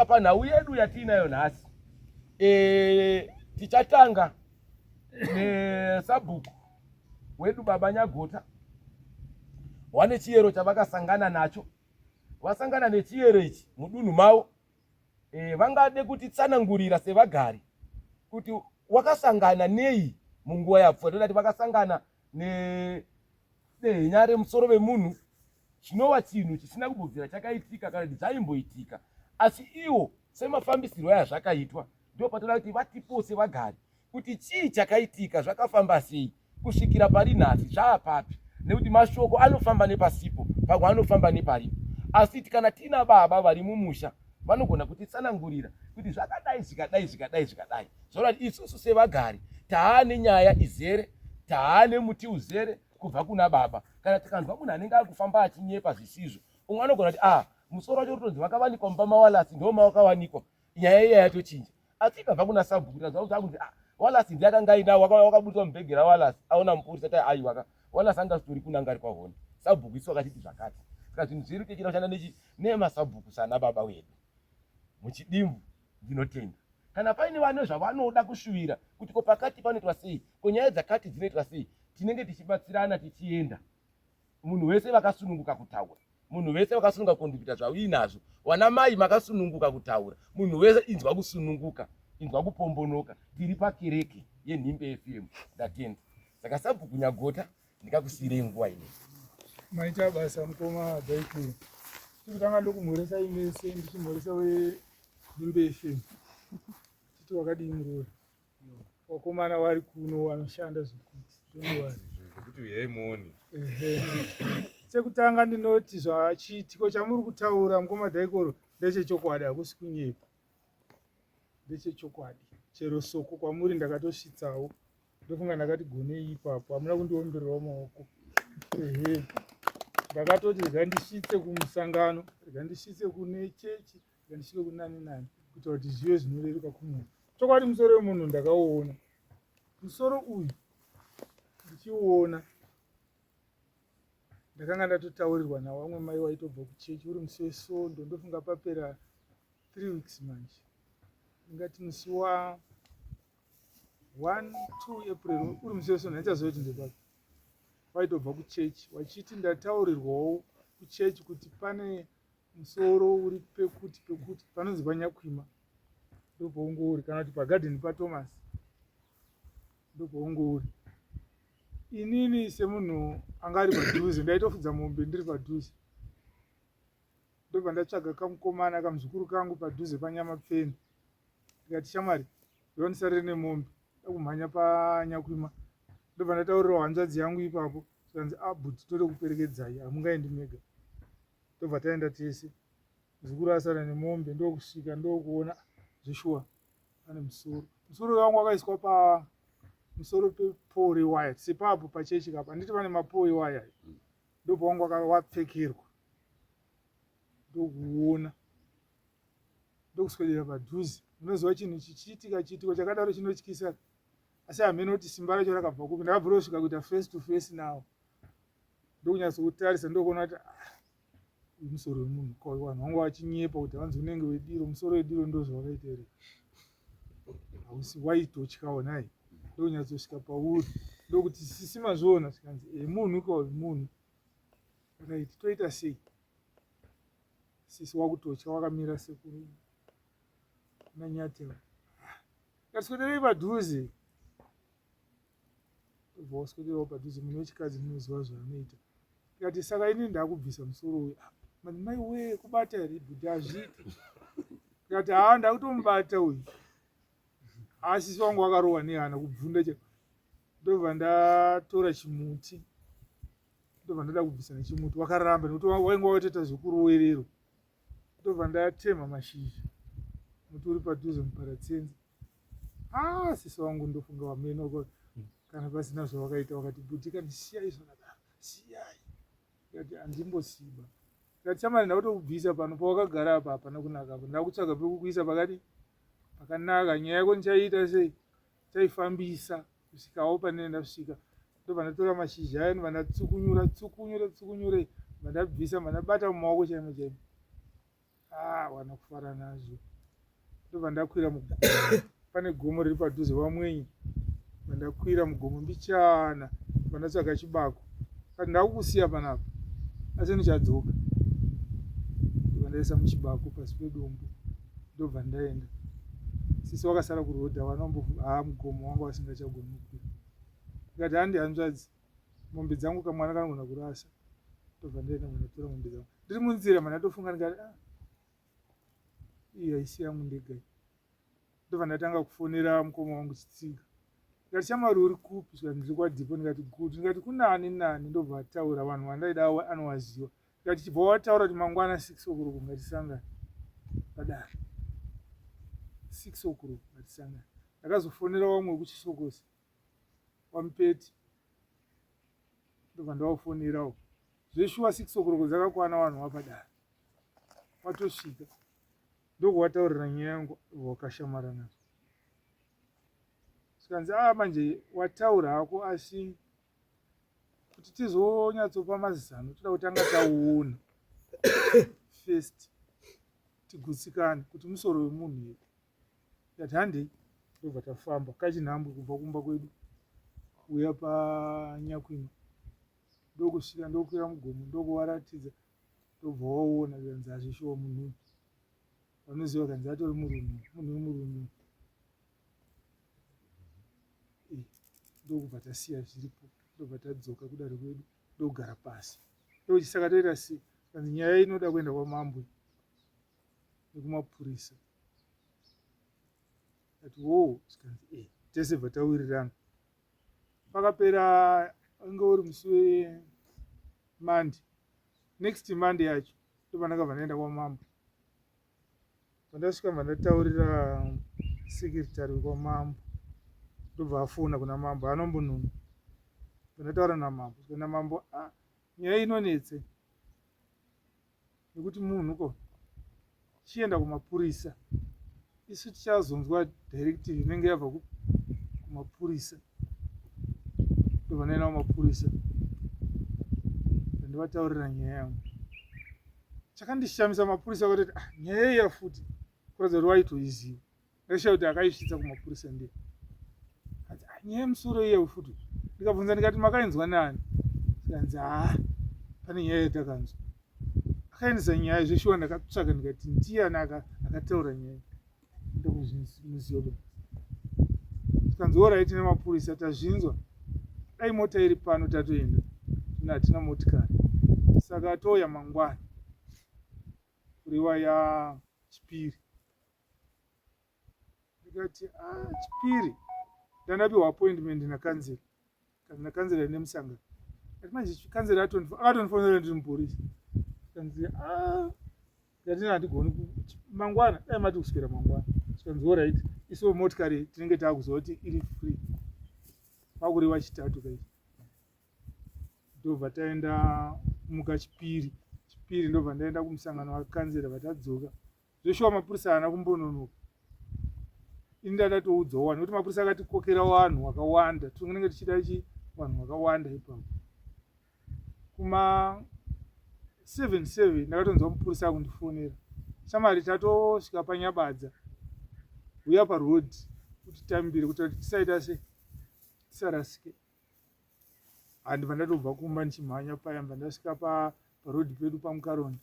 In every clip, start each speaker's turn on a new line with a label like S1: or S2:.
S1: Saka panhau yedu yatiinayo nhasi e, tichatanga nesabhuku wedu baba Nyagota wane chiyero chavakasangana nacho. Vasangana nechiyero ichi mudunhu mavo e, vangade kutitsanangurira sevagari kuti wakasangana nei munguva yapfuura. Toda kuti vakasangana nedehenya remusoro vemunhu chinova chinhu chisina kumbobvira chakaitika kana kuti zvaimboitika asi iwo semafambisirwo aya zvakaitwa ndo patoda kuti vatipo sevagari kuti chii chakaitika zvakafamba sei kusvikira pari nhasi zvaapapi nekuti mashoko anofamba nepasipo pamwe anofamba neparipo asi kana tiina baba vari mumusha vanogona kutitsanangurira kuti zvakadai zvikadai zvikadai zvikadai zvorati isusu sevagari taane nyaya izere taane muti uzere kubva kuna baba kana tikanzwa munhu anenge akufamba achinyepa zvisizvo umwe anogona kuti ah musoro wacho urutonzi vakavanikwa mumba mawalasi ndo mawakawanikwa nyaya iya yatochinja asi ikabva kuna sabhuku tanzwa kuti akunzi ah walasi ndiye akanga ainawo wakaburitswa mubhegi rawalasi aona mupurisa tai aiwaka walasi anga asitori kuna anga ari kwahona sabhuku isu akatiti zvakati saka zvinhu zviri tichida kushanda nechi nemasabhuku sana baba wedu muchidimbu ndinotenda kana paine vane zvavanoda kushuvira kuti ko pakati panoitwa sei ko nyaya dzakati dzinoitwa sei tinenge tichibatsirana tichienda munhu wese vakasununguka kutaura munhu wese vakasununguka kukondipita zvauinazvo wana mai makasununguka kutaura munhu wese inzwa kusununguka inzwa kupombonoka tiri pakereke yenhimbe fm ndatenda saka sabhuku nyagota ndikakusiirei nguva ine
S2: maita basa mukoma dhaikuru chekutanga ndokumhoresai mese ndichimhoresa wenhimbe fm titi wakadii muroora wakomana wari kuno wanoshanda zvekuti
S3: zvekuti uyai muone
S2: chekutanga ndinoti zvachiitiko chamuri kutaura mukoma dhaikoro ndechechokwadi hakusi kunyepa ndechechokwadi chero soko kwamuri ndakatosvitsawo ndofunga ndakati gonei ipapo hamuna kundiombererawo maoko ehe ndakatoti rega ndisvitse kumusangano rega ndisvitse kune chechi rega ndisvike kunani nani kuitira kuti zvive zvinoreruka kumunhu chokwadi musoro wemunhu ndakauona musoro uyu ndichiuona ndakanga ndatotaurirwa nawamwe mai waitobva kuchechi uri musi wesondo ndofunga papera three weeks manje ndingati musi wa 1 2 april uri musi wesondo handichaziva kuti ndepapi waitobva kuchechi wachiti ndataurirwawo kuchechi kuti pane musoro uri pekuti pekuti panonzi panyakwima ndopaungouri kana kuti pagadheni pathomas ndopaungouri inini semunhu anga ari padhuze ndaitofudza mombe ndiri padhuze ndobva ndatsvaga kamukomana kamuzukuru kangu padhuze panyama pfeni ndikati shamwari ndondisarire nemombe ndakumhanya panyakwima ndobva ndataurirawo hanzvadzi yangu ipapo zvikanzi abut ah, tode kuperekedzai hamungaendi mega ndobva taenda tese muzukuru asara nemombe ndokusvika ndokuona zveshuwa pane musoro musoro wangu wakaiswa pa musoro pepoo rewaya sepapo pachechi kapa handiti pane mapoo ewaya ndopawangu wapfekerwa ndokuona ndokuswedera padhuze unoziva chinhu chichiitika chiitiko chakadaro chinotyisa asi hameno kuti simba racho rakabva kupi ndakabvira kusvika kuita face to face nawo ndokunyatsokutarisa ndokuona kuti ah, uyu musoro wemunhu ko vanhu vanga vachinyepa kuti hanzi unenge wediro musoro wediro ndozvawakaita here hausi waitotyawo nhai ndokunyatsosvika pauri ndokuti sisi mazviona zvikanzi e munhu ka uyu munhu right toita sei sisi wakutotya wakamira sekuru nanyateo ngatiswederei padhuze obva waswederawo padhuze munhu wechikadzi munoziva zvaanoita tikati saka ini ndakubvisa musoro uyu ah, madzimai wee kubata here bhuti hazviiti tikati haa ndakutomubata uyu asisi wangu wakarohwa nehana kubvunda che ndobva ndatora chimuti ndobva ndada kubvisa nechimuti wakaramba nekuti wainge watoita zvekurowererwa ndobva ndatema mashizha muti uri padhuze muparatsenza ah sisi wangu ndofunga wameno ko kana pasina zvawakaita wakati bhuti kani siyai zvakadaro siyai ndikati handimbosiba ndikati chamari ndakutokubvisa pano pawakagara apa hapana kunaka apa ndakutsvaga pekukuisa pakati pakanaka nyaya yako ndichaiita sei chaifambisa kusvikawo pane ndasvika ndobva ndatora mashizha aya ndobva ndatsukunyura tsukunyura tsukunyure ndabvisa ndabata mumaoko chaimo chaimo. Ah, wana kufara nazvo. Ndobva ndakwira mugomo. Pane gomo riri padhuze vamwenye. Ndakwira mugomo mbichana. Pandatsvaga chibako. Kati ndakukusiya panapa. Asi ndichadzoka. Ndobva ndaisa muchibako pasi pedombo. Ndobva ndaenda. Sisi wakasara kurodha vanombo haa mugomo wanga wasingachagoni kukwira. Ndikati handi hanzvadzi. Mombe dzangu kamwana kanogona kurasa. Ndobva ndaenda manatora mombe dzangu. Ndiri munzira mandatofunga ndikati ah iyi haisi yangu ndega iyi. Ndobva ndatanga kufonera mukoma wangu Chitsiga. Ndikati shamwari uri kupi? Zvikanzi ndiri kwadhipo. Ndikati good. Ndikati kunani nani? Ndobva ataura vanhu vandaida anovaziva. Ndikati chibva wataura kuti mangwana 6 o'clock ngatisangane padare. 6 o'clock ngatisangane. Ndakazofonera vamwe wekuChisokosi kwaMupeti ndobva ndavafonerawo. Zveshuwa 6 o'clock dzakakwana vanhu vapadare. Watosvika ndokuvataurira nyaya yangu vakashamara nazvo. Zvikanzi ah manje wataura hako asi kuti tizonyatsopa mazano toda kutanga tauona first tigutsikane kuti musoro wemunhu here. Ndati handei ndobva tafamba kachinhambwe kubva kumba kwedu kuuya paNyakwima ndokusvika ndokwira mugomo ndokuvaratidza ndobva waona zvikanzi hazvishuwa munhu uyu vanoziva kanzi atori murume munhu wemurume eh, ndokubva tasiya zviripo ndobva tadzoka kudare kwedu ndokugara pasi ndochisaka toita sei kanzi nyaya inoda kuenda kwamambo nekumapurisa ati wo zvikanzi e eh, tese bva tawirirana pakapera inge uri musi wemonday next monday yacho ndopandakabva ndaenda kwamambo pandasvika bva ndataurira secretary wekwamambo ndobva afona kuna mambo anombonuna ndataura namambo namambo ah, nyaya inonetse nekuti munhu ko chienda kumapurisa isu tichazonzwa directive inenge yabva kumapurisa ndobva ndaenda kumapurisa ndovataurira nyaya yangu chakandishamisa mapurisa akatoti ah, nyaya iya futi kuratidza kuti waitoiziva Ndashaya kuti akaisvitsa kumapurisa ndiye. Kanzi ah, nyaya yemusoro iye futi. Ndikabvunza ndikati makainzwa nani? Kanzi ah, pane nyaya yatakanzwa. Akaendesa nyaya zveshuwa ndakatsvaka ndikati ndiyani akataura nyaya. Ndokuzvimuziva ba. Tikanzi orit nemapurisa tazvinzwa. Dai mota iri pano tatoenda. Zvino hatina motikari. Saka touya mangwana. Kureva ya chipiri. Ndikati ah, chipiri ndandapiwa appointment nakanzera kanzi nakanzera ine musangano ati manje kanzera akatondifonera ndiri mupolisi kanzi ah ndati handigoni mangwana dai mati kuswera mangwana zvikanzi orit isu motikari tinenge taakuziva kuti iri free pakureva chitatu kai ndobva taenda muka chipiri chipiri ndobva ndaenda kumusangano wakanzera vatadzoka Zveshuwa mapurisa haana kumbononoka. Ini ndakatoudzawo vanhu kuti mapurisa akatikokera vanhu vakawanda. Tinenge tichida chi vanhu vakawanda ipapo. Kuma 77 ndakatonzwa mupurisa akundifonera. Shamari tatosvika paNyabadza. Huya paroad kuti tambire kuti tisaita se tisarasike. Handibva ndatobva kumba ndichimhanya paya mba ndasvika pa paroad pedu paMukaronda.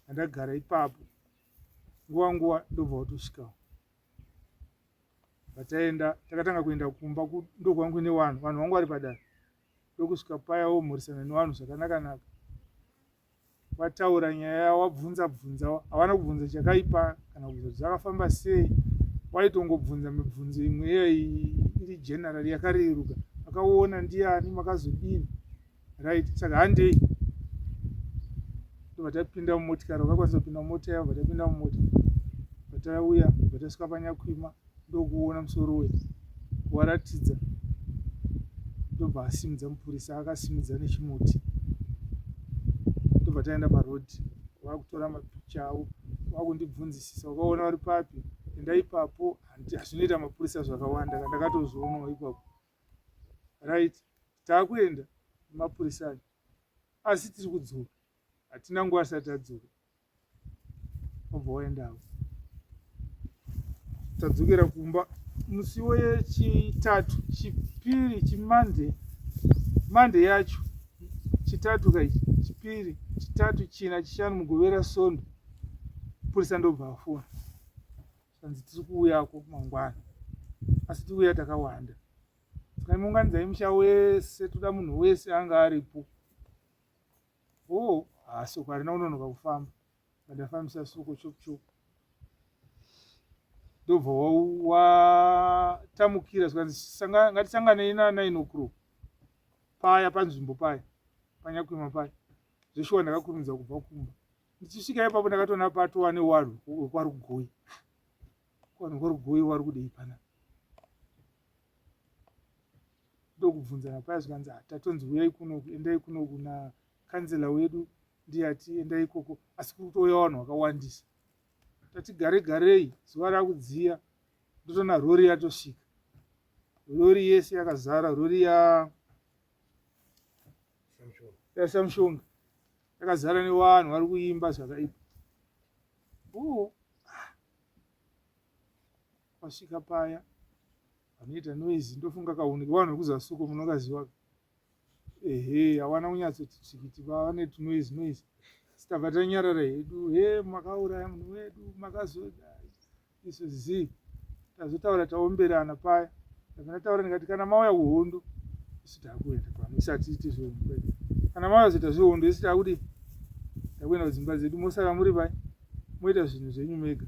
S2: Ndagara ipapo nguva nguva ndobva watosvikawo. Pataenda takatanga kuenda kumba ndokwangu kune vanhu vanhu vangu vari padare ndokusvika paya womhoresana nevanhu zvakanaka naka Wataura nyaya wabvunza bvunza hawana kubvunza chakaipa kana kubvunza kuti zvakafamba sei waitongobvunza mibvunzo imwe iya iri general yakareruka akaona ndiani makazodini right saka handei ndobva tapinda mumotikari vakakwanisa kupinda mumota yavo vatapinda mumota vatauya vatasvika panyakwima ndokuona musoro uya kuvaratidza ndobva asimudza mupurisa akasimudza nechimuti ndobva taenda paroad vakutora mapicha avo vakundibvunzisisa wakaona vari papi enda ipapo hazvinoita mapurisa zvakawanda ndakatozvionawo ipapo right taakuenda mapurisa ayo asi tiri kudzoka hatina nguva asati tadzoka. Wabva waendawo. Tadzokera kumba musi wechitatu, chipiri, chimande, mande yacho, chitatu kaichi, chipiri, chitatu, china, chishanu, mugovera, sondo. Purisa ndobva afona. Zvanzi tiri kuuyako mangwana. Asi tiri kuuya takawanda. Saka imunganidzai musha wese, toda munhu wese anga aripo. Oh, haa soko harina kunonoka kufamba. Ndafambisa soko chop chop. Ndobva watamukira zvikanzi ngatisanganei na 9 o'clock. Paya panzvimbo paya. Panyakwima paya. Zveshuwa ndakakurumidza kubva kumba. Ndichisvika ipapo ndakatoona patova newanhu wekwaRugoyi. Vanhu vekwaRugoyi vari kudei panapa? Ndokubvunzana paya zvikanzi ah, tatonzi uyai kunoku endai kunoku na kanzela wedu ndiye ati endai ikoko asi kuri kutouya vanhu vakawandisa. Tati gare garei zuva rakudziya ndotoona rori yatosvika. Rori yese yakazara rori ya yaSamshonga yakazara nevanhu vari kuimba zvakaipa. Oo, ah. Wasvika paya vanoita noise ndofunga kaunhu kevanhu vekuzasi uko munokaziva ehe hawana kunyatsoti tsvikiti vane tunoise noise sitabva tanyarara hedu he makauraya munhu wedu makazoda isu zii tazotaura taomberana paya ndabva ndataura ndikati kana mauya kuhondo isu takuenda pano isu hatiiti zvehondo kwedu kana mauya kuzoita zvehondo isu takudii takuenda kudzimba dzedu mosara muri pai moita zvinhu zvenyu mega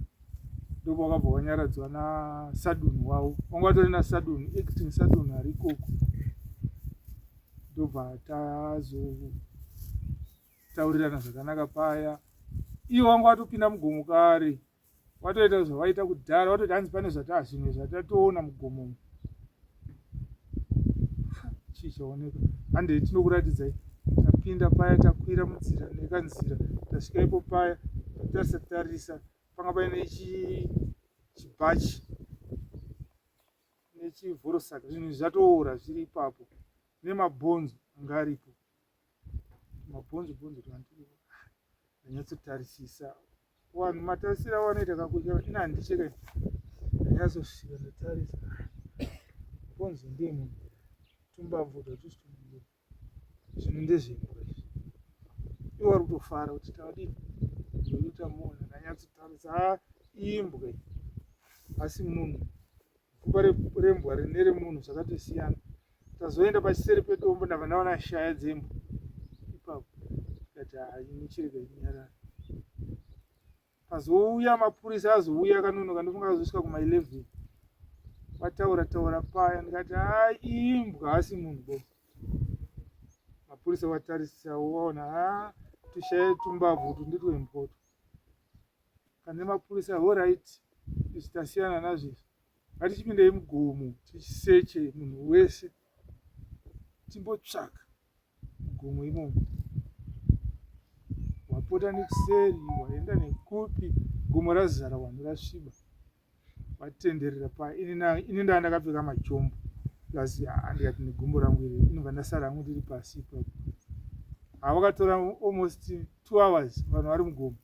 S2: ndipo wakabva wanyaradzwa nasadunhu wavo wanga watori nasadunhu acting sadunhu ari ikoko ndobva tazotaurirana zvakanaka paya iye wanga watopinda mugomo kare watoita zvavaita kudhara watoti hanzi pane zvataa zvimwe zvatatoona mugomo umu chii chaoneka handei tinokuratidzai tapinda paya takwira munzira nekanzira tasvika ipo paya tatarisa tarisa panga paine chibhachi nechivhorosaka zvinhu zvatoora zviri ipapo nemabhonzo anga aripo mabhonzo bhonzo ndanyatsotarisisa Vanhu matarisiro awanoita kakutya ini handicheka ndanyazosvika ndatarisa bhonzo ndiye munhu tumbabvu twatusi zvinhu ndezvembwa izvi iwo wari kutofara kuti tadii ndokuti tamuona ndanyatsotarisa ha imbwa asi munhu pfumba rembwa neremunhu zvakatosiyana tazoenda pachiseri pedombo ndabva ndaona shaya dzembwa ipapo ndikati hayi chirega inyarara pazouya mapurisa azouya akanonoka ndofunga akazosvika kuma 11 vataura taura paya ndikati ha imbwa asi munhu bo mapurisa vatarisa waona ha tushaye tumbabvu utu nditwembwa utu Kanzi mapurisa horait izvi tasiyana nazvo izvi ngatichipindei mugomo tichiseche munhu wese timbotsvaka mugomo imomo wapota nekuseri waenda nekupi gomo razara vanhu rasviba vatenderera paya ini ndaa ndakapfeka majombo plus ndikati negumbo rangu iri inobva ndasara hangu ndiri pasi ipapo havakatora almost two hours vanhu vari mugomo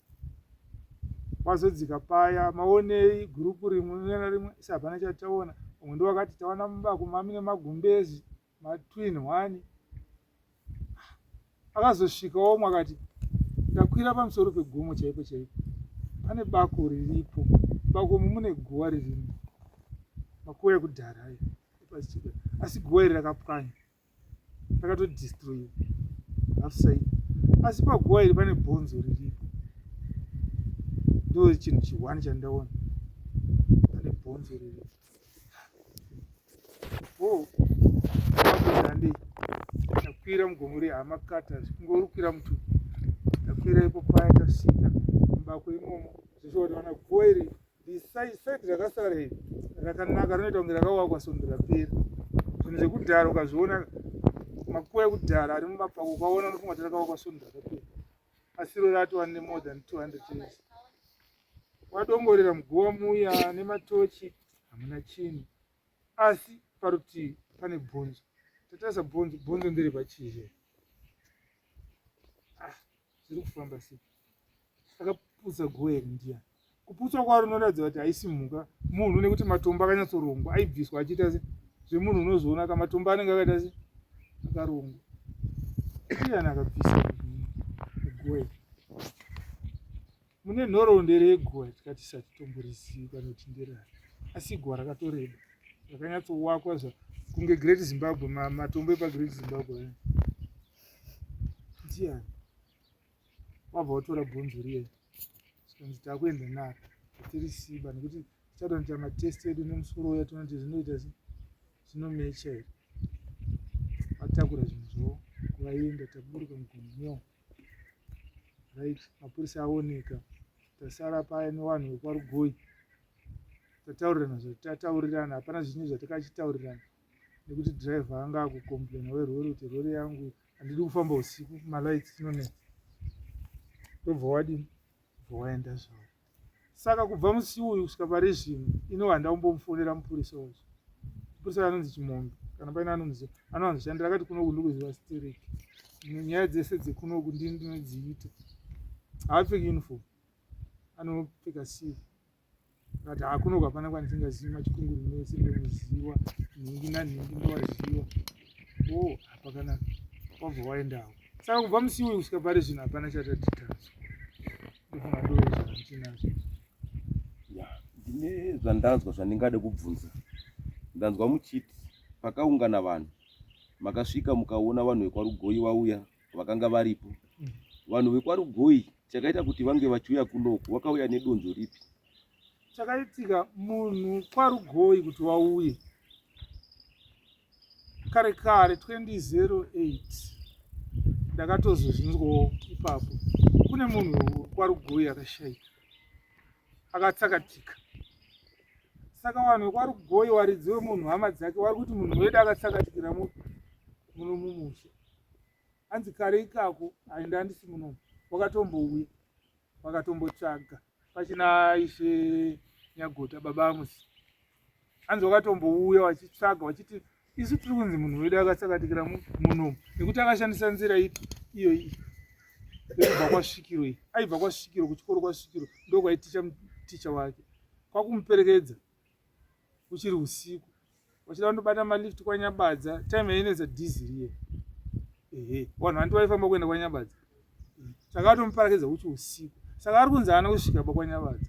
S2: wazodzika paya maonei gurupu rimwe nena rimwe isi hapana chataona umwe ndo wakati taona mubako mami nemagumbezi matwin one Akazosvikawo umwe akati ndakwira pamusoro pegomo chaipo chaipo pane bako riripo bako umu mune guwa ririmo makuwa ekudhara ayo epasichigare asi guwa iri rakapwanywa rakatodestroyiwa half side asi paguwa iri pane bhonzo riripo ndo chinhu chihwani chandaona pane bhonzo riripo Oh, handei. Takwira mugomo rehama Carters, kunge uri kukwira mutunhu. Takwira ipo paya tasvika mubako imomo. Zveshuwa taona guwa iri side rakasara iri rakanaka rinoita kunge rakawakwa svondo rapera. Zvinhu zvekudhara ukazviona makuwa ekudhara ari mumapako ukaona unofunga kuti rakawakwa svondo rakapera. Asi iro ratova ne more than 200 years. Wadongorera muguva muya nematochi hamuna chinhu asi parutivi pane bhonzo tatarisa bhonzo bhonzo ndere pachizhe ah, zviri kufamba sei akaputsa guva iri ndiyani Kuputswa kwaro unoratidza kuti haisi mhuka, munhu nekuti matombo akanyatsorongwa aibviswa achiita se zvemunhu unozoona ka matombo anenge akaita se akarongwa. Ndiyani akabvisa muguva iri? Mune nhoroondo here yeguva tikati satitomborizii kana kuti nderari asi iguva rakatoreba rakanyatsowakwa zva kunge Great Zimbabwe matombo epaGreat Zimbabwe aya. Ndiyani? Wabva watora bhonzo riye zvikanzi takuenda naro hatirisiba nekuti tichada kuita matest edu nemusoro uya toona kuti zvinoita se zvinomecha here vatakura zvinhu zvavo kuvaenda taburuka mugomo muya right mapurisa aoneka tasara paya nevanhu vekwarugoyi tataurirana zvatataurirana hapana zvizhinji zvatakachitaurirana nekuti driver anga akucomplaina werori kuti rori yangu handidi kufamba usiku malights inonetsa ndobva wadini bva waenda zvavo saka kubva musi uyu kusvika pari zvino ino handaumbomufonera mupurisa wacho mupurisa anonzi chimombe kana paine anomuziva anowanzoshandira akati kunoku ndikuziva stereki nyaya dzese dzekunoku ndini ndinodziita haapfeki uniform anopfeka siku Akati hakuno hapana kwandisingazivi machikunguru mese ndomuziwa nhingi nanhingi ndovaziwa o oh, hapakanaka wabva waendawo saka kubva musi uyu kusvika pari zvino hapana chatati tanzwa ndofunga ndozvandinazvo
S1: ya ndine zvandanzwa zvandingade kubvunza ndanzwa muchiti pakaungana vanhu makasvika mukaona vanhu vekwarugoyi vauya vakanga varipo vanhu vekwaRugoyi chakaita kuti vange vachiuya kunoku vakauya nedonzvo ripi?
S2: Chakaitika munhu kwaRugoyi kuti wauye kare kare 2008 ndakatozozvinzwawo ipapo kune munhu kwaRugoyi akashaika akatsakatika saka vanhu vekwaRugoyi waridzi wemunhu hama dzake wari kuti munhu wedu akatsakatikira muno mumusha hanzi kare ikako ainda handisi munomu wakatombouya wakatombotsvaga pachina ishe nyagota baba amusi hanzi wakatombouya wachitsvaga wachiti isu tiri kunzi munhu wedu akatsakatikira munomu nekuti akashandisa nzira ipi iyo iyi yekubva kwasvikiro iyi aibva kwasvikiro kuchikoro kwasvikiro ndokwaiticha ticha wake kwakumuperekedza uchiri usiku vachida kundobata malift kwanyabadza time yainetsa dhiziri iye ehe vanhu vanti vaifamba kuenda kwanyabadza saka atomuparakidza uchi usiku saka ari kunzi haana kusvika ba kwanyabadza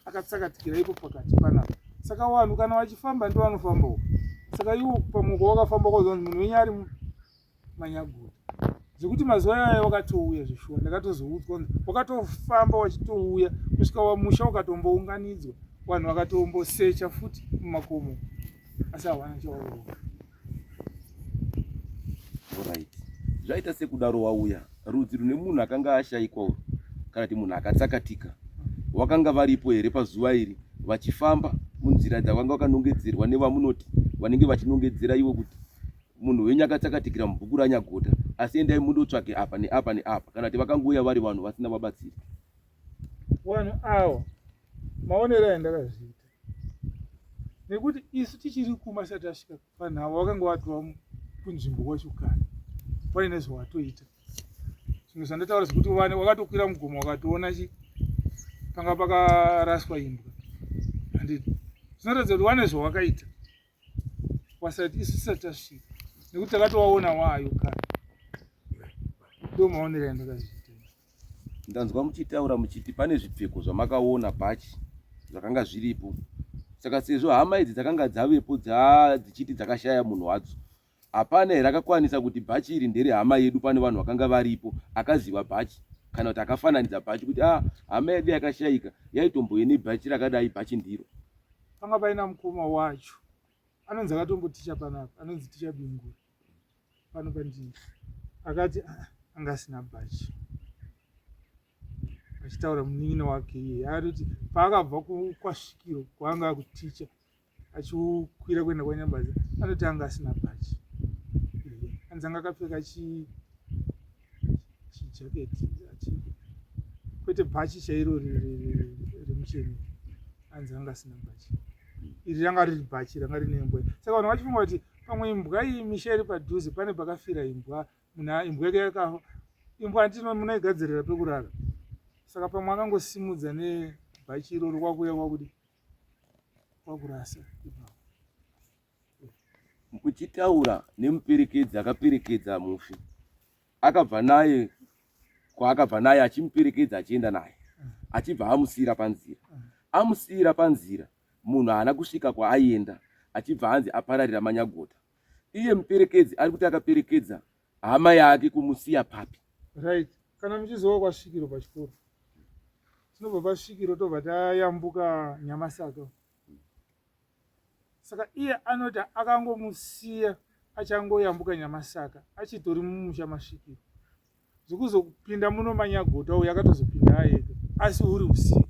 S2: akatsakatikira ipo pakati panapa saka vanhu kana vachifamba ndo vanofambawo saka iwo pamwe kwawakafamba kwazonzi munhu wenyu ari manyaguta zvekuti mazuva iwayo wakatouya zveshuwa ndakatozoudzwa kunzi wakatofamba wachitouya kusvika wamusha ukatombounganidzwa vanhu vakatombosecha futi mumakomo asi hawana chawakaona
S1: Alright. Zvaita sekudaro wauya rudzi rune munhu akanga ashaikwa urwu kana kuti munhu akatsakatika wakanga varipo here pazuva iri vachifamba munzira dzavanga vakanongedzerwa nevamunoti vanenge vachinongedzera ivo kuti Munhu wenyu akatsakatikira mubhuku raNyagota asi endai mundotsvage apa neapa neapa kana kuti vakangouya vari vanhu vasina vabatsiri.
S2: Vanhu ava maonero andakazviita nekuti isu tichiri kuma tisati tasvika vanhu ava vakanga vatova kunzvimbo kwacho kare paine zvawatoita zvimwe zvandataura zvekuti vane wakatokwira mugomo wakatoona chi panga pakaraswa imbwa handiti zvinoratidza kuti wane zvawakaita wasati isu tisati tasvika nekuti takatowaona waayo kare ndo maonero andakazviita
S1: ndanzwa muchitaura muchiti pane zvipfeko zvamakaona bhachi zvakanga zviripo saka sezvo hama idzi dzakanga dzavepo dzichiti dzakashaya munhu wadzo hapana here akakwanisa kuti bhachi iri ndere hama yedu pane vanhu vakanga varipo akaziva bhachi kana kuti akafananidza bhachi kuti ah hama yedu yakashayika yaitomboye nebhachi rakadai bhachi ndiro
S2: Panga paina mukoma wacho anonzi akatomboticha panapa anonzi ticha Bingura pano pandiri akati ah, anga asina bhachi achitaura munin'ina wake iye akatoti paakabva kwasvikiro kwaanga akuticha achikwira kuenda kwanyambaza anoti anga asina bhachi anzi anga akapfeka chijaketi kwete bhachi chairo remucheni anzi anga asina bhachi iri ranga riri bhachi ranga rine imbwa saka vanhu vachifunga kuti pamwe imbwa iyi misha iri padhuze pane pakafira imbwa munhu imbwa yake yakafa imbwa handiti munoigadzirira pekurara saka pamwe akangosimudza ne bhachi iroro kwakuya kwakudi kwakurasa ipapo.
S1: Muchitaura nemuperekedzi akaperekedza mufi akabva naye kwaakabva naye achimuperekedza achienda naye achibva amusiyira panzira amusiyira panzira munhu haana kusvika kwaaienda achibva anzi apararira manyagota iye muperekedzi ari kuti akaperekedza hama yake kumusiya papi
S2: right kana muchizova kwasvikiro pachikoro tinobva pasvikiro tobva tayambuka nyamasaka saka iye anoti akangomusiya achangoyambuka nyamasaka achitori mumusha masvikiro zvekuzopinda muno manyagota uyu akatozopinda ayega asi huri usiku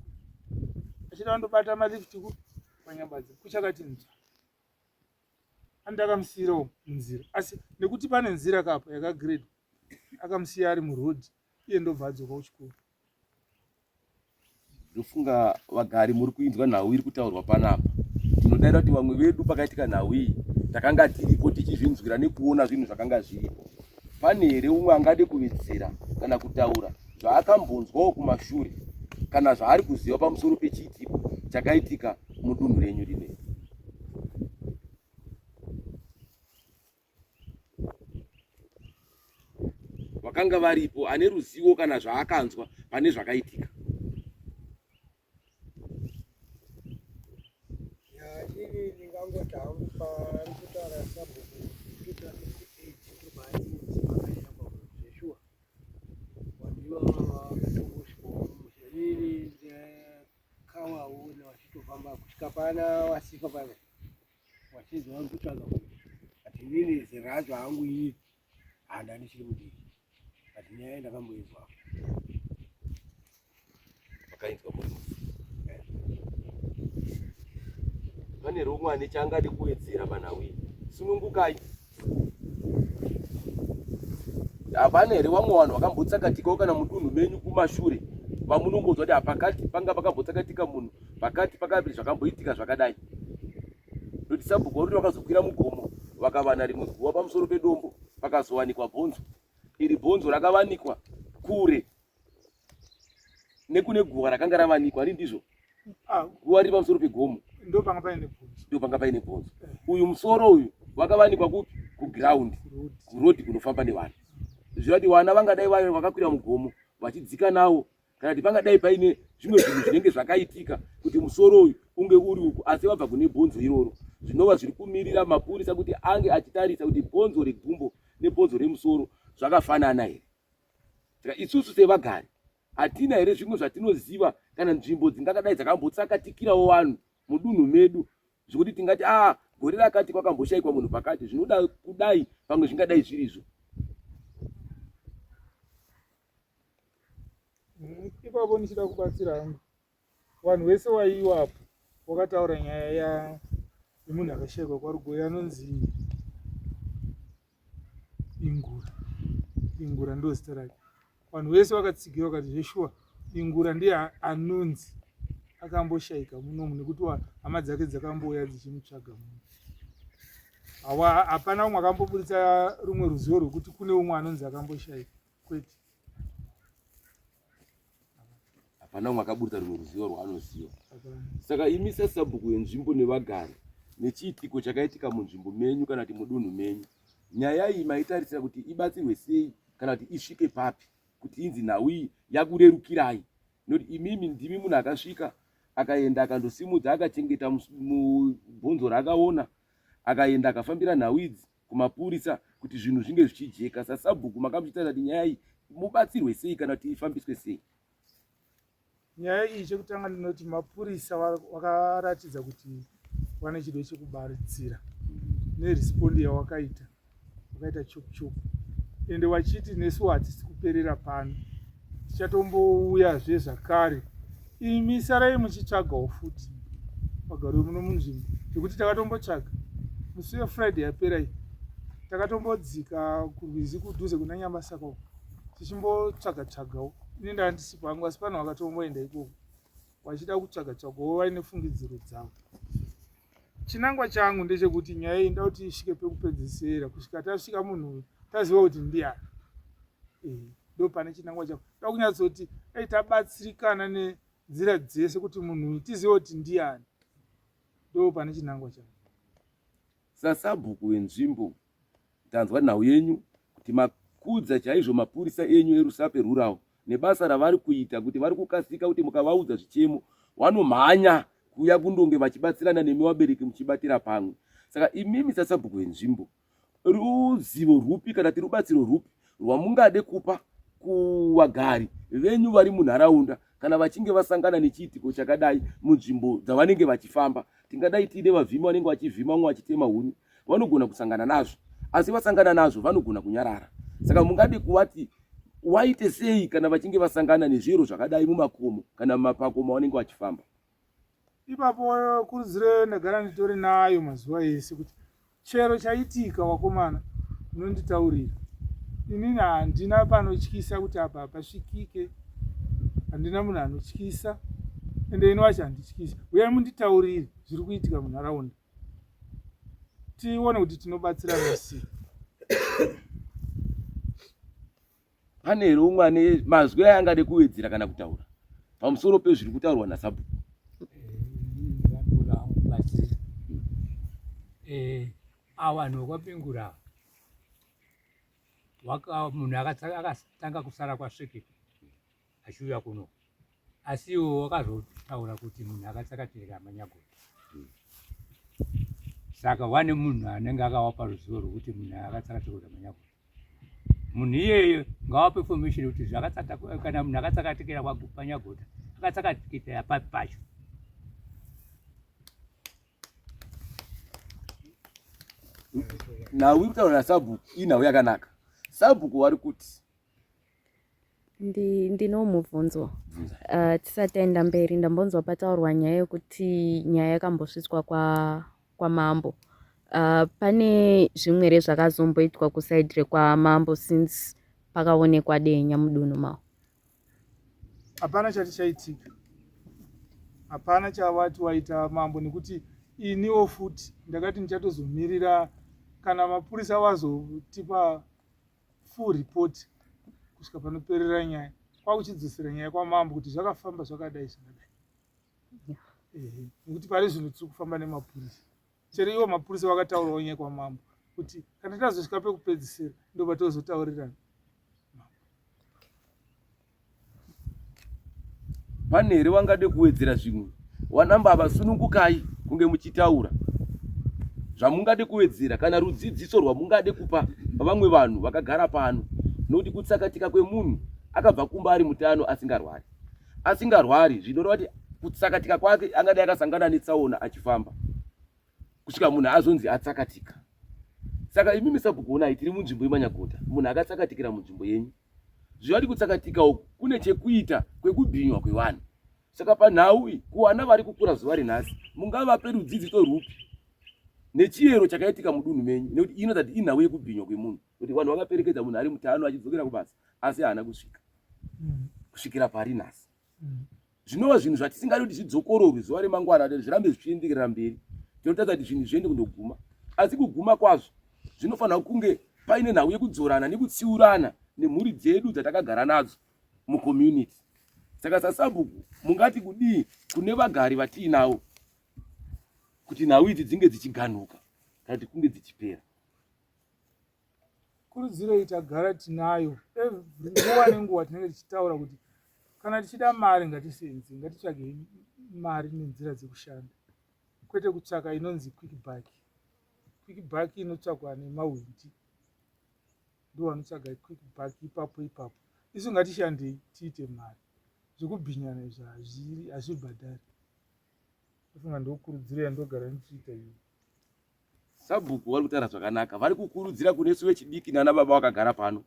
S2: achida kundobata malift ku panyabadza kuchakati nzva andakamusiyirawo munzira asi nekuti pane nzira kapa yakagredwa akamusiya ari muroad iye ndobva adzoka kuchikoro
S1: Ndofunga vagari muri kuinzwa nhau iri kutaurwa panapa. Tinodaira kuti vamwe vedu pakaitika nhau iyi takanga tiripo tichizvinzwira nekuona zvinhu zvakanga zviripo. Pane here umwe angade kuwedzera kana kutaura zvaakambonzwawo kumashure kana zvaari kuziva pamusoro pechiitiko chakaitika mudunhu renyu rineri? Vakanga varipo ane ruzivo kana zvaakanzwa pane zvakaitika.
S4: Ini ndingangoti hangu pari kutaura sabhuku 2008 ndopaainzi zveshuwa vanhu ivava vakatongosvikawo mumusha inini ndakavaona vachitofamba kusvika pana wasifa paya Wachinzi vari kutsvaga munhu but inini zera racho hangu inini handa ndichiri mudiki but nyaya ndakamboinzwa
S1: makainzwa muri pane rumwe ane chaangade kuwedzera panhau iyi sunungukai hapana here vamwe vanhu vakambotsakatikawo kana mudunhu menyu kumashure vamunongonzwa kuti hapakati panga pakambotsakatika munhu pakati pakati zvakamboitika zvakadai ndokuti sabhuku varuti vakazokwira mugomo vakavana rimwe guva pamusoro pedombo pakazowanikwa bhonzo iri bhonzo rakavanikwa kure nekune guva rakanga ravanikwa ari ndizvo ah. guva riri pamusoro pegomo
S2: ndopanga paine bhonzo
S1: ndopanga paine bhonzo eh. uyu musoro uyu wakavanikwa kupi kuground kurodhi kunofamba nevanhu zvirati vana vangadai vakakwira mugomo vachidzika nawo kana kuti pangadai paine zvimwe zvinhu zvinenge zvakaitika kuti musoro uyu unge uri uku asi vabva kune bhonzo iroro zvinova zviri kumirira mapurisa kuti ange achitarisa kuti bhonzo regumbo nebhonzo remusoro zvakafanana here saka isusu sevagari hatina here zvimwe zvatinoziva kana nzvimbo dzingangadai dzakambotsakatikirawo vanhu mudunhu medu zvekuti tingati a ah, gore rakati kwakamboshaikwa munhu pakati zvinoda kudai pamwe zvingadai zvirizvo
S2: Ipapo ndichida kubatsira hangu vanhu vese waiwapo wakataura nyaya ya yemunhu akashaikwa kwaRugoyi anonzi Ingura. Ingura ndo zita rake. Vanhu vese vakatsigira vakati zveshuwa Ingura ndiye anonzi akamboshaika munomu nekuti hama dzake dzakambouya dzichimutsvaga muno. Hawa hapana umwe akamboburitsa rumwe ruzivo rwekuti kune umwe anonzi akamboshaika kwete.
S1: Hapana umwe akaburitsa rumwe ruzivo rwaanoziva. Saka imi sasabhuku wenzvimbo nevagari nechiitiko chakaitika munzvimbo menyu kana kuti mudunhu menyu, nyaya iyi maitarisira kuti ibatsirwe sei kana kuti isvike papi kuti inzi nhau iyi yakurerukirai nokuti imimi ndimi munhu akasvika akaenda akandosimudza akachengeta bhonzo raakaona akaenda akafambira nhau idzi kumapurisa kuti zvinhu zvinge zvichijeka sasabhuku makamuchitaura kuti nyaya iyi mubatsirwe sei kana kuti ifambiswe sei
S2: nyaya iyi chekutanga ndinoti mapurisa wakaratidza kuti wane chido chekubatsira nerespondi yawakaita wakaita chop chop ende wachiti nesu hatisi kuperera pano tichatombouyazve zvakare imi sarai muchitsvagawo futi vagari vemuno munzvimbo nekuti takatombotsvaga musi wefriday yapera iyi takatombodzika kurwizi kudhuze kuna nyamasaka uko tichimbotsvaga tsvagawo ini ndaa ndisipo hangu asi pane vakatomboenda ikoko vachida kutsvaga tsvagawo vaine fungidziro dzavo Chinangwa changu ndechekuti nyaya iyi ndoda kuti isvike pekupedzesera kusvika tasvika munhu uyu taziva kuti ndiani. Eh, ndo pane chinangwa changu. Ndoda kunyatsoti dai tabatsirikana ne nzira dzese kuti munhu uyu tizive kuti ndiyani. Ndo pane chinangwa changu.
S1: Sasabhuku wenzvimbo tanzwa nhau yenyu kuti makudza chaizvo mapurisa enyu eRusape Rural nebasa ravari kuita kuti vari kukasika kuti mukavaudza zvichemo vanomhanya kuuya kundonge vachibatsirana nemi vabereki muchibatira pamwe. Saka imimi sasabhuku wenzvimbo ruzivo rwupi kana kuti rubatsiro rwupi rwamungade kupa kuvagari venyu vari munharaunda kana vachinge vasangana nechiitiko chakadai munzvimbo dzavanenge vachifamba? Tingadai tiine vavhimi vanenge vachivhima, vamwe vachitema huni, vanogona kusangana nazvo, asi vasangana nazvo vanogona kunyarara. Saka mungade kuvati waite sei kana vachinge vasangana nezviyero zvakadai mumakomo kana mumapako mavanenge vachifamba?
S2: Ipapo kurudziro ndagara nditori nayo mazuva ese kuti chero chaitika wakomana unonditaurira. Inini handina panotyisa kuti apa hapasvikike, handina munhu anotyisa, ende ini wacho handityisi. Uyai munditaurire zviri kuitika munharaunda tione kuti tinobatsirana sei.
S1: Pane here umwe ane mazwi aangade kuwedzera kana kutaura pamusoro pezviri kutaurwa nasabhuku?
S5: Eh, awa vanhu vekwapingura munhu akatanga kusara kwasvikita achiuya kuno, asi iwo wakazotaura kuti munhu akatsakatirika manyagota. Saka wane munhu anenge akawapa ruzivo rwekuti munhu akatsakatirika manyagota, munhu iyeye ngawape information kuti zvakatsata kana munhu akatsakatikira panyagota akatsakatikira papi pacho.
S1: Nhau iri kutaura nasabhuku inhau yakanaka. Sabhuku vari kuti
S6: Ndino mubvunzo. Tisati taenda mberi ndambonzwa pataurwa nyaya yekuti nyaya yakambosvitswa kwamambo. Pane zvimwe here zvakazomboitwa kusaidi rekwamambo since pakaonekwa dehenya mudunhu mavo?
S2: Hapana chati chaitika, hapana chavati waita mambo, nekuti iniwo futi ndakati ndichatozomirira kana mapurisa vazotipa full report kusvika panoperera nyaya, kwakuchidzosera nyaya kwamambo kuti zvakafamba zvakadai zvakadai. Nekuti pari zvino tiri kufamba nemapurisa, chero iwo mapurisa vakataurawo nyaya kwamambo kuti kana tazosvika pekupedzisira ndobva tozotaurirana.
S1: Pane here wangade kuwedzera zvimwe? Wanambaba sunungukai kunge muchitaura zvamungade kuwedzera kana rudzidziso rwamungade kupa vamwe vanhu vakagara pano, nokuti kutsakatika kwemunhu akabva kumba ari mutano asingarwari, asingarwari zvinoreva kuti kutsakatika kwake angadai akasangana netsaona achifamba kusvika munhu azonzi atsakatika. Saka imimi sabhuku onai tiri munzvimbo yemanyagota, munhu akatsakatikira munzvimbo yenyu. Zvivati kutsakatika uku kune chekuita kwekubhinywa kwevanhu. Saka panhau iyi kuvana vari kukura zuva renhasi mungavape rudzidziso rwupi nechiyero chakaitika mudunhu menyu, nekuti inoita kuti inhau yekubhinywa kwemunhu, kuti vanhu vakaperekedza munhu ari mutano achidzokera kubasa asi haana kusvika kusvikira pari nhasi. Zvinova zvinhu zvatisingadi kuti zvidzokororwe zuva remangwana, kuti zvirambe zvichienderera mberi. Tinotadza kuti zvinhu zviende kundoguma, asi kuguma kwazvo zvinofanira kunge paine nhau yekudzorana nekutsiurana nemhuri dzedu dzatakagara nadzo mucommunity. Saka sasabhuku mungati kudii kune vagari vatiinavo kuti nhau idzi dzinge dzichiganhuka kana kuti kunge dzichipera?
S2: Kurudziro iyi tagara tinayo nguva nenguva, tinenge tichitaura kuti kana tichida mari ngatisenze, ngatitsvagei mari nenzira dzekushanda, kwete kutsvaka inonzi quick buck. Quick buck inotsvakwa nemahwindi, ndo vanotsvaga quick buck ipapo ipapo. Isu ngatishandei tiite mari, zvekubhinyana izvi hazvibhadhari. Ndofunga ndokurudziro yandogara ndichiita iyo.
S1: Sabhuku vari kutaura zvakanaka, vari kukurudzira kunesu vechidiki nana baba vakagara pano.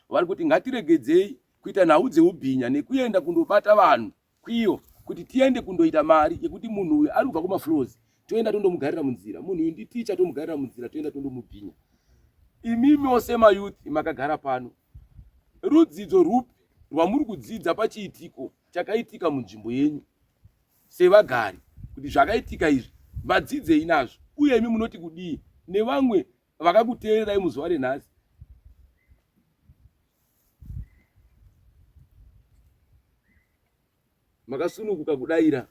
S1: Vari kuti ngatiregedzei kuita nhau dzeubhinya nekuenda kundobata vanhu kwiyo kuti tiende kundoita mari yekuti munhu uyu ari kubva kumafloors toenda tondomugarira munzira, munhu uyu nditicha tomugarira munzira toenda tondomubhinya. Imimi ose mayouth makagara pano, rudzidzo rwupi rwamuri kudzidza pachiitiko chakaitika munzvimbo yenyu sevagari kuti zvakaitika izvi vadzidzei nazvo, uye imi munoti kudii nevamwe vakakuteererai muzuva renhasi? Makasununguka kudaira.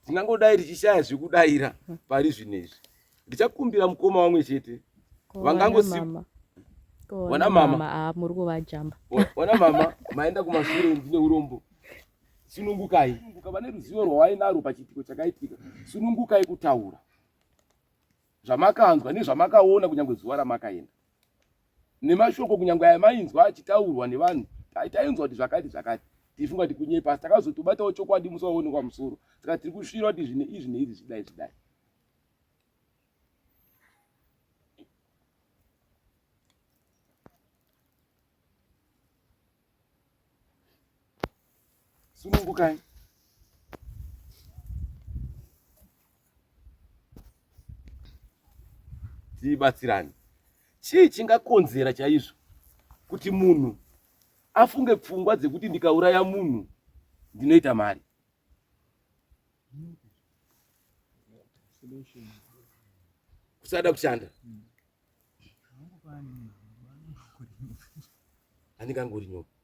S1: Tingangodai tichishaya zvekudaira pari zvino izvi. Ndichakumbira mukoma wamwe chete. Vangangosi
S6: Wana mama. Ah, muri kuvajamba.
S1: Wana mama maenda kumashure ndine urombo. Sunungukai. Sununguka vane ruzivo rwawainarwo pachiitiko chakaitika. Sunungukai kutaura zvamakanzwa nezvamakaona kunyangwe zuva ramakaenda. Nemashoko kunyangwe aya mainzwa achitaurwa nevanhu tainzwa kuti zvakati zvakati tifunga kuti kunyepa asi takazotobatawo chokwadi musi waonekwa musoro saka tiri kusvira kuti zvine izvi neizvi zvidai zvidai. Sunungukai. Tibatsirane. Chii chingakonzera chaizvo kuti munhu afunge pfungwa dzekuti ndikauraya munhu ndinoita mari? Kusada kushanda. Handingangori nyoka.